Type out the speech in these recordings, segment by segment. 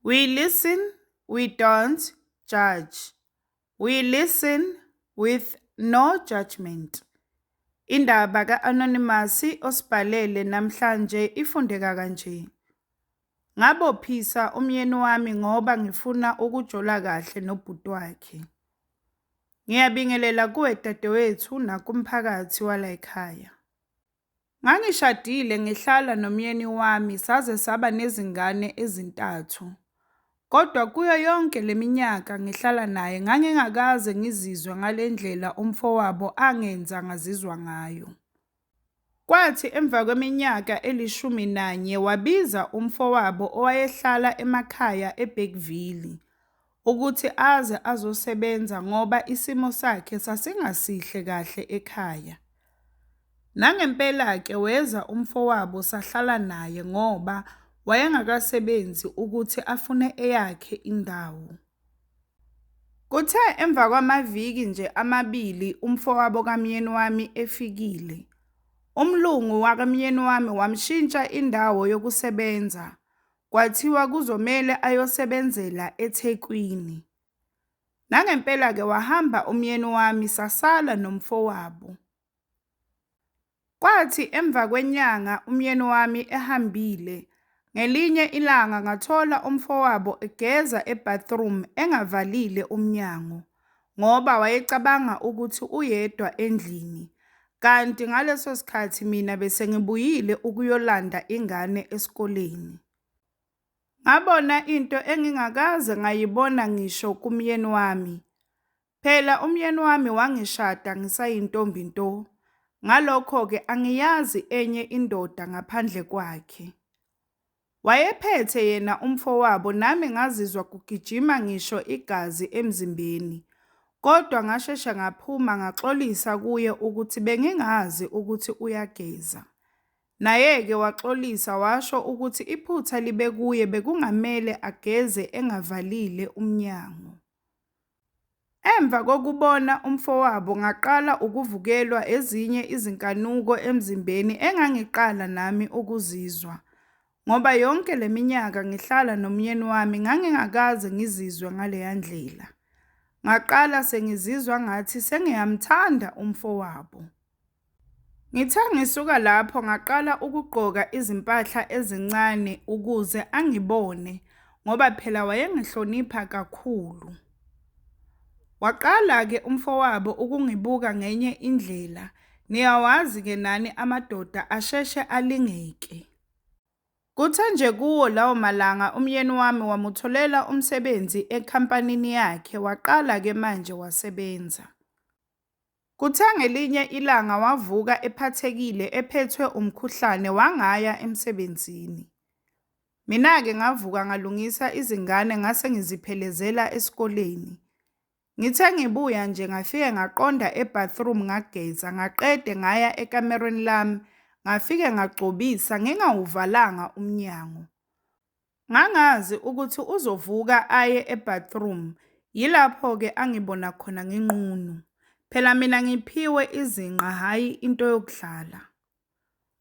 We listen, we don't judge. We listen with no judgment. Indaba ka-Anonymous osibhalele namhlanje ifundeka kanje. Ngabophisa umyeni wami ngoba ngifuna ukujola kahle nobhuti wakhe. Ngiyabingelela kuwe dadewethu nakumphakathi walayikhaya. Ngangishadile ngihlala nomyeni wami saze saba nezingane ezintathu. Kodwa kuyo yonke le minyaka ngihlala naye ngangingakaze ngizizwe ngale ndlela umfowabo angenza ngazizwa ngayo. Kwathi emva kweminyaka eli-11 wabiza umfowabo owayehlala emakhaya eBergville ukuthi aze azosebenza ngoba isimo sakhe sasingasihle kahle ekhaya. Nangempela-ke weza umfowabo sahlala naye ngoba wayengakasebenzi ukuthi afune eyakhe indawo. Kuthe emva kwamaviki nje amabili umfowabo kamyeni wami efikile, umlungu wakamyeni wami wamshintsha indawo yokusebenza, kwathiwa kuzomele ayosebenzela eThekwini. Nangempela-ke wahamba umyeni wami sasala nomfowabo. Kwathi emva kwenyanga umyeni wami ehambile, ngelinye ilanga ngathola umfowabo egeza e-bathroom engavalile umnyango ngoba wayecabanga ukuthi uyedwa endlini. Kanti ngaleso sikhathi mina bese ngibuyile ukuyolanda ingane esikoleni. Ngabona into engingakaze ngayibona ngisho kumyeni wami. Phela umyeni wami wangishada ngisayintombi nto. Ngalokho-ke angiyazi enye indoda ngaphandle kwakhe. Wayephethe yena umfowabo nami ngazizwa kugijima ngisho igazi emzimbeni. Kodwa ngasheshe ngaphuma ngaxolisa kuye ukuthi bengingazi ukuthi uyageza. Naye-ke waxolisa washo ukuthi iphutha libe kuye bekungamele ageze engavalile umnyango. Emva kokubona umfowabo ngaqala ukuvukelwa ezinye izinkanuko emzimbeni engangiqala nami ukuzizwa. Ngoba yonke le minyaka ngihlala nomyeni wami ngangingakaze ngizizwe ngaleya ndlela. Ngaqala sengizizwa ngathi sengiyamthanda umfowabo. Ngithe ngisuka lapho ngaqala ukugqoka izimpahla ezincane ukuze angibone ngoba phela wayengihlonipha kakhulu. Waqala-ke umfowabo ukungibuka ngenye indlela, niyawazi-ke nani amadoda asheshe alingeke. Kuthe nje kuwo lawo malanga umyeni wami wamutholela umsebenzi ekhampanini yakhe waqala-ke manje wasebenza. Kuthe ngelinye ilanga wavuka ephathekile ephethwe umkhuhlane wangaya emsebenzini. Mina-ke ngavuka ngalungisa izingane ngase ngiziphelezela esikoleni. Ngithe ngibuya nje ngafike ngaqonda e-bathroom ngageza ngaqede ngaya ekamerweni lami ngafike ngagcobisa ngingawuvalanga umnyango. Ngangazi ukuthi uzovuka aye e-bathroom, yilapho-ke angibona khona nginqunu. Phela mina ngiphiwe izinqa hhayi into yokudlala.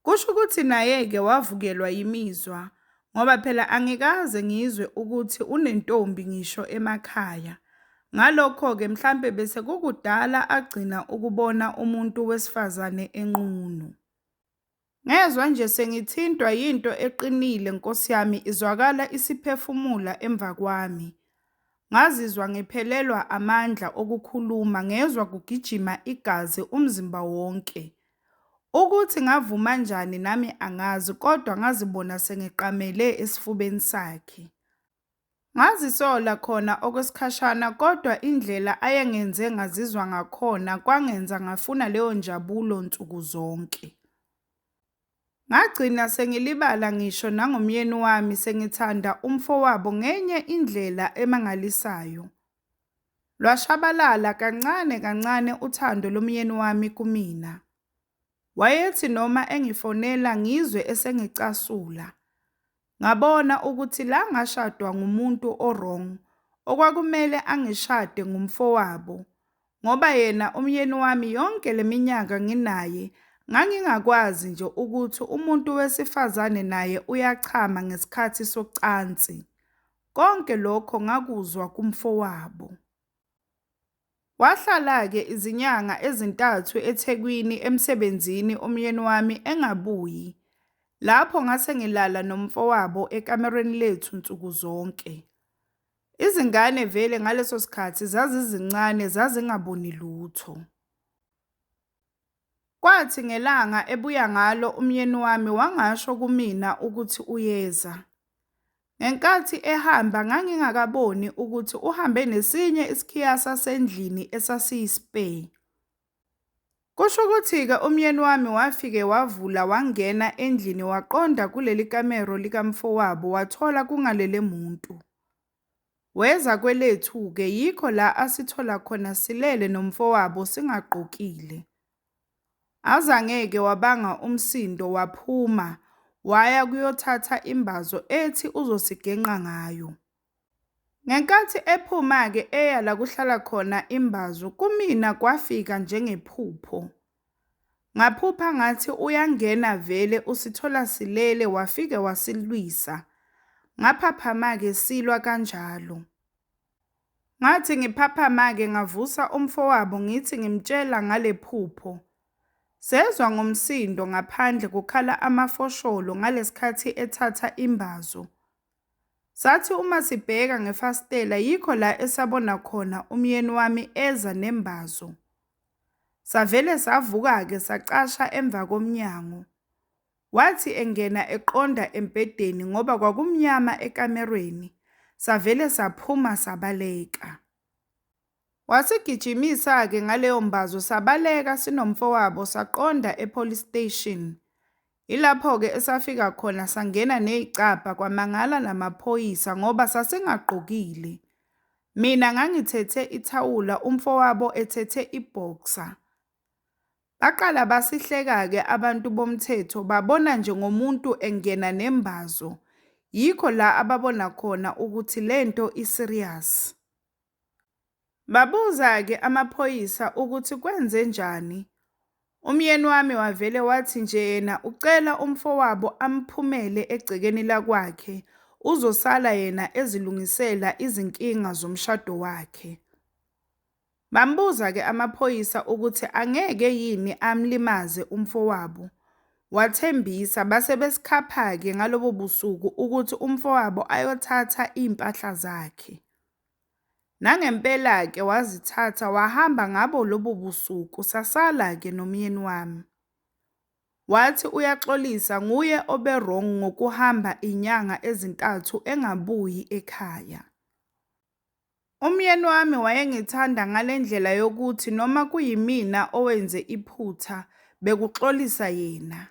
Kusho ukuthi naye-ke wavukelwa yimizwa ngoba phela angikaze ngizwe ukuthi unentombi ngisho emakhaya. Ngalokho-ke mhlampe bese kukudala agcina ukubona umuntu wesifazane enqunu. Ngezwa nje sengithintwa yinto eqinile Nkosi yami izwakala isiphefumula emva kwami. Ngazizwa ngiphelelwa amandla okukhuluma ngezwa kugijima igazi umzimba wonke. Ukuthi ngavuma njani nami angazi kodwa ngazibona sengiqamele esifubeni sakhe. Ngazisola khona okwesikhashana kodwa indlela ayengenze ngazizwa ngakhona kwangenza ngafuna leyo njabulo nsuku zonke. Ngagcina sengilibala ngisho nangomyeni wami sengithanda umfowabo ngenye indlela emangalisayo. Lwashabalala kancane kancane uthando lomyeni wami kumina. Wayethi noma engifonela ngizwe esengicasula. Ngabona ukuthi la ngashadwa ngumuntu o-wrong, okwakumele angishade ngumfowabo. Ngoba yena umyeni wami yonke le minyaka nginaye, ngangingakwazi nje ukuthi umuntu wesifazane naye uyachama ngesikhathi socansi. Konke lokho ngakuzwa kumfowabo. Wahlala-ke izinyanga ezintathu eThekwini emsebenzini umyeni wami engabuyi. Lapho ngase ngilala nomfowabo ekamerweni lethu nsuku zonke. Izingane vele ngaleso sikhathi zazizincane zazingaboni lutho. Kwathi ngelanga ebuya ngalo umyeni wami wangasho kumina ukuthi uyeza. Ngenkathi ehamba ngangingakaboni ukuthi uhambe nesinye isikhiya sasendlini esasiyi-spare. Kusho ukuthi-ke umyeni wami wafike wavula wangena endlini waqonda kuleli kamero likamfowabo wathola kungalele muntu. Weza kwelethu-ke yikho la asithola khona silele nomfowabo singagqokile. Azange-ke wabanga umsindo waphuma waya kuyothatha imbazo ethi uzosigenqa ngayo. Ngenkathi ephuma-ke eya la kuhlala khona imbazo kumina kwafika njengephupho. Ngaphupha ngathi uyangena vele usithola silele wafike wasilwisa. Ngaphaphama-ke silwa kanjalo. Ngathi ngiphaphama-ke ngavusa umfowabo ngithi ngimtshela ngale phupho. Sezwa ngomsindo ngaphandle kukhala amafosholo ngalesikhathi ethatha imbazo. Sathi uma sibheka ngefasitela yikho la esabona khona umyeni wami eza nembazo. Savele savuka-ke sacasha emva komnyango. Wathi engena eqonda embhedeni ngoba kwakumnyama ekamerweni, savele saphuma sabaleka. Wasigijimisa-ke ngaleyo mbazo sabaleka sinomfowabo saqonda e-police station. Yilapho-ke esafika khona sangena nezicabha kwamangala namaphoyisa ngoba sasingagqokile. Mina ngangithethe ithawula umfowabo ethethe i-boxer. Baqala basihleka-ke abantu bomthetho babona nje ngomuntu engena nembazo. Yikho la ababona khona ukuthi lento i-serious. Babuza-ke amaphoyisa ukuthi kwenzenjani. Umyeni wami wavele wathi nje yena ucela umfowabo amphumele egcekeni lakwakhe, uzosala yena ezilungisela izinkinga zomshado wakhe. Bambuza-ke amaphoyisa ukuthi angeke yini amlimaze umfowabo. Wathembisa base besikhapha-ke ngalobo busuku ukuthi umfowabo ayothatha iy'mpahla zakhe. Nangempela-ke wazithatha wahamba ngabo lobo busuku sasala-ke nomyeni wami. Wathi uyaxolisa nguye obe-wrong ngokuhamba iy'nyanga ezintathu engabuyi ekhaya. Umyeni wami wayengithanda ngale ndlela yokuthi noma kuyimina owenze iphutha bekuxolisa yena.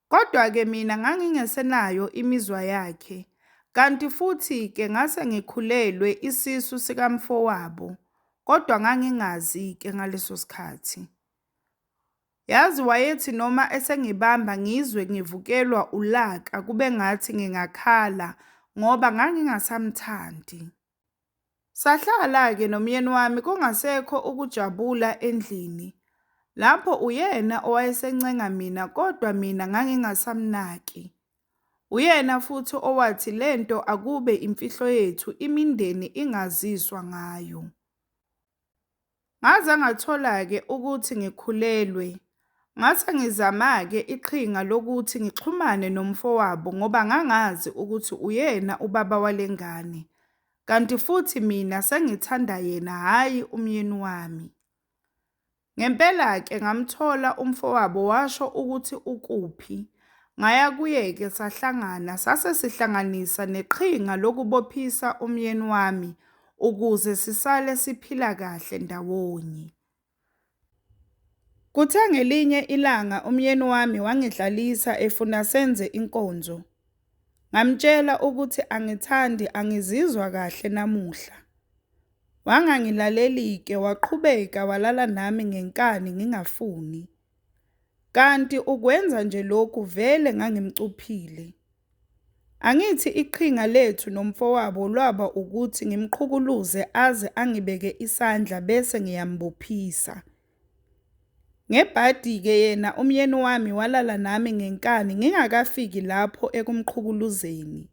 Kodwa-ke mina ngangingesenayo imizwa yakhe, kanti futhi-ke ngase ngikhulelwe isisu sikamfowabo, kodwa ngangingazi-ke ngaleso sikhathi. Yazi wayethi noma esengibamba ngizwe ngivukelwa ulaka kube ngathi ngingakhala ngoba ngangingasamthandi. Sahlala-ke nomyeni wami kungasekho ukujabula endlini. Lapho uyena owayesencenga mina kodwa mina ngangingasamnaki. Uyena futhi owathi lento akube imfihlo yethu imindeni ingaziswa ngayo. Ngaze ngathola-ke ukuthi ngikhulelwe. Ngase ngizama-ke iqhinga lokuthi ngixhumane nomfowabo ngoba ngangazi ukuthi uyena ubaba wale ngane. Kanti futhi mina sengithanda yena hhayi umyeni wami. Ngempela-ke ngamthola umfowabo washo ukuthi ukuphi. Ngaya kuye-ke sahlangana sase sihlanganisa neqhinga lokubophisa umyeni wami ukuze sisale siphila kahle ndawonye. Kuthe ngelinye ilanga umyeni wami wangidlalisa efuna senze inkonzo. Ngamtshela ukuthi angithandi angizizwa kahle namuhla. Wangangilaleli-ke waqhubeka walala nami ngenkani ngingafuni. Kanti ukwenza nje lokhu vele ngangimcuphile. Angithi iqhinga lethu nomfowabo lwaba ukuthi ngimqhukuluze aze angibeke isandla bese ngiyambophisa. Ngebhadi-ke yena umyeni wami walala nami ngenkani ngingakafiki lapho ekumqhukuluzeni.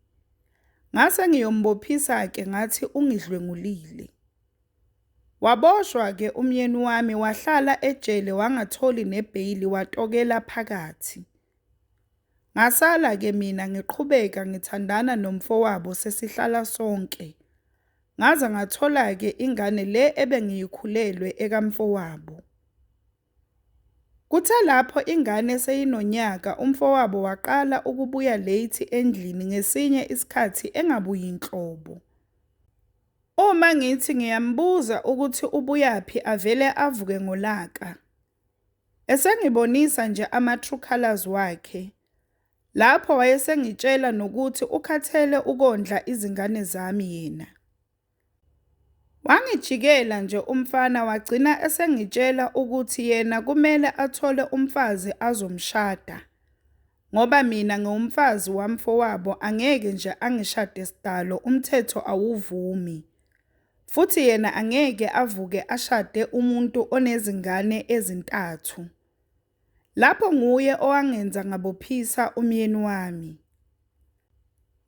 Ngase ngiyombophisa-ke ngathi ungidlwengulile. Waboshwa-ke umyeni wami wahlala ejele wangatholi nebheyili watokela phakathi. Ngasala-ke mina ngiqhubeka ngithandana nomfowabo sesihlala sonke. Ngaze ngathola-ke ingane le ebengiyikhulelwe ekamfowabo. Kuthe lapho ingane seyinonyaka umfowabo waqala ukubuya late endlini ngesinye isikhathi engabuyi nhlobo. Uma ngithi ngiyambuza ukuthi ubuyaphi avele avuke ngolaka. Esengibonisa nje ama-true colours wakhe. Lapho wayesengitshela nokuthi ukhathele ukondla izingane zami yena. Wangijikela nje umfana wagcina esengitshela ukuthi yena kumele athole umfazi azomshada. Ngoba mina ngiwumfazi wamfowabo angeke nje angishade sidalo umthetho awuvumi. Futhi yena angeke avuke ashade umuntu onezingane ezintathu. Lapho nguye owangenza ngabophisa umyeni wami.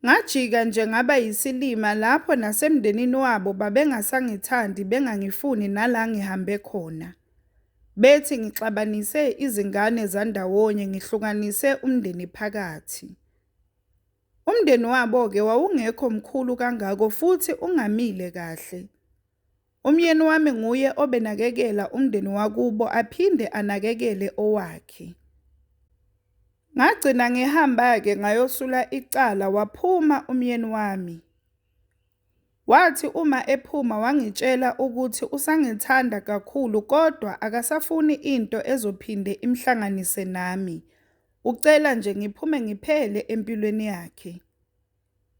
Ngajika nje ngaba yisilima lapho nasemndenini wabo babengasangithandi bengangifuni nala ngihambe khona. Bethi ngixabanise izingane zandawonye ngihlukanise umndeni phakathi. Umndeni wabo-ke wawungekho mkhulu kangako futhi ungamile kahle. Umyeni wami nguye obenakekela umndeni wakubo aphinde anakekele owakhe. Ngagcina ngihamba-ke ngayosula icala waphuma umyeni wami. Wathi uma ephuma wangitshela ukuthi usangithanda kakhulu kodwa akasafuni into ezophinde imhlanganise nami. Ucela nje ngiphume ngiphele empilweni yakhe.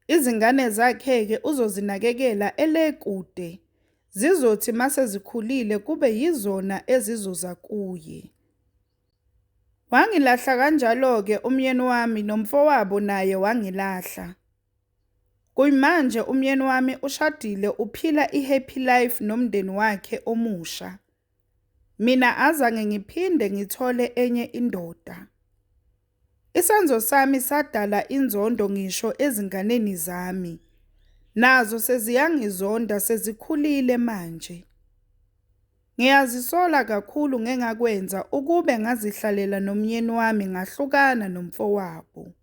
Izingane zakhe-ke uzozinakekela ele kude. Zizothi masezikhulile kube yizona ezizoza kuye. Wangilahla kanjalo-ke umyeni wami nomfowabo naye wangilahla. Kuyimanje umyeni wami ushadile uphila i-happy life nomndeni wakhe omusha. Mina azange ngiphinde ngithole enye indoda. Isenzo sami sadala inzondo ngisho ezinganeni zami. Nazo seziyangizonda sezikhulile manje. Ngiyazisola kakhulu ngengakwenza ukube ngazihlalela nomyeni wami ngahlukana nomfowabo.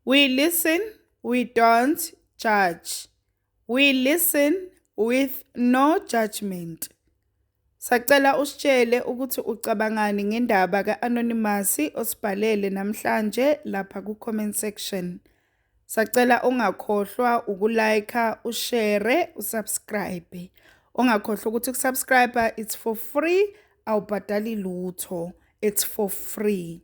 We listen, we don't judge. We listen with no judgment. Sacela usitshele ukuthi ucabangani ngendaba ka-Anonymous osibhalele namhlanje lapha ku-comment section. Sacela ungakhohlwa uku-like, u-share, u-subscribe. Ungakhohlwa ukuthi uku-subscribe it's for free, awubhadali lutho. It's for free.